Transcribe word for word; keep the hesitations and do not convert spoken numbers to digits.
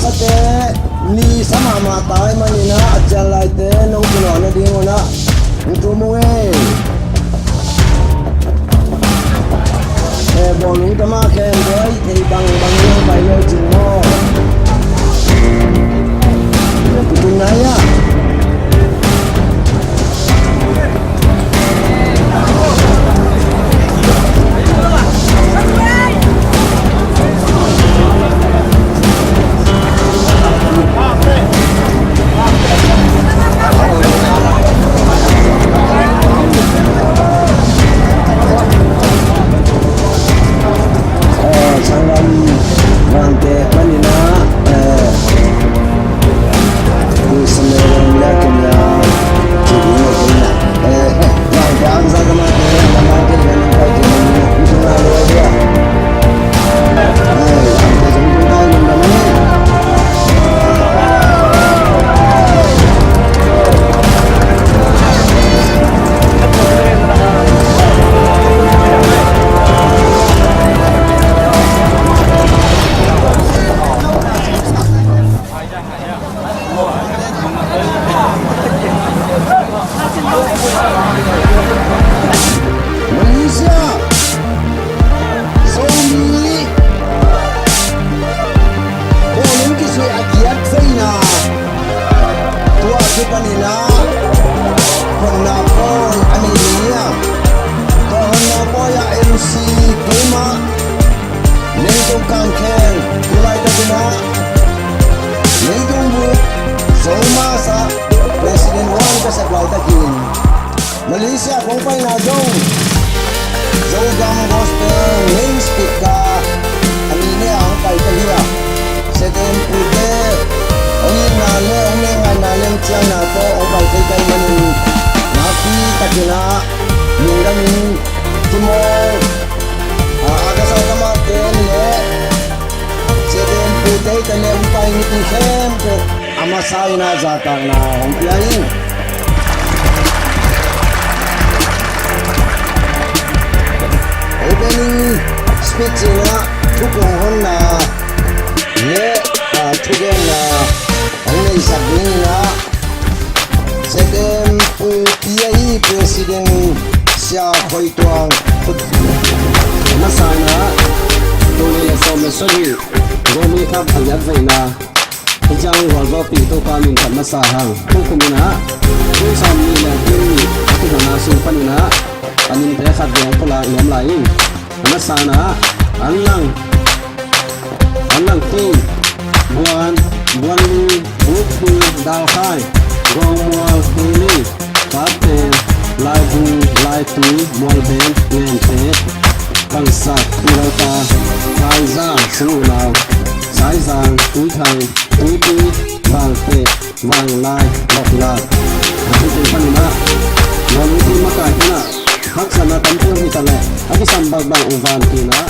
Te ni sa mahmah tai manin ah, a cian laite nong kilawh nading un ah, hong tum ung ei. Eh, bawlung tama khen doi, thei bang bang in hong pai lo cin maw. Kutum nai ah. Eh, sanggam vante panin ah, eh, Malaysia, Zomi bawlung kizui a giat veina, tua kipanin ah honna pawi a nei ding hi a, tua honna pawi ah M C keimah Leitung Kangkheng, tu laitakin ah Leitung Buk Zomasa President one ka sak laitakin Malaysia kong paina zong Zogam Gospel Main Speaker a ni ne a hong pai ka hi a, Setempute hong itna le hong nengaina le hong ciangna tawh hong pai thei ka hih manin nakpi takin ah lungdamin kimawl a, a ka sa ka mah ten le Setempute te le hong pai mipi khempeuh a masa in ah zahtakna hong pia in. Opening speech in ah thukong honna le, ah, thugenna hong neisak dingin ah Setempute ahi President Sia Khoi Tuang khut masa in ah tul nih le sawm le sagih Zomi Cup a giat veina hih ciang gualzawhpih Topa min khat masa hang. Tukum in ah tul sawm nih le tul nih a kihona sung panin ah a minte khat vei hong pulak nuam lai ing. A masa in ah Anlang, Anlang Ting, Buan, Buan Ling, Buk Pu, Dau Khai, Gawng Mual, Hei Ling, Kapten, Lai Vung, Lai Tui, Mual Ben, Ngen Te, Bangsak, Pi Lo Ta, Sai Zang, Sung U Lau, Sai Zang, Tui Thang, Tui Tui, Bang Te, Bang Lai, Lok Lak. Hih teng panin ah, Mual Ling Tui makai ten ah haksatna tampi om hi ta leh a kisam bakbak uh vantin ah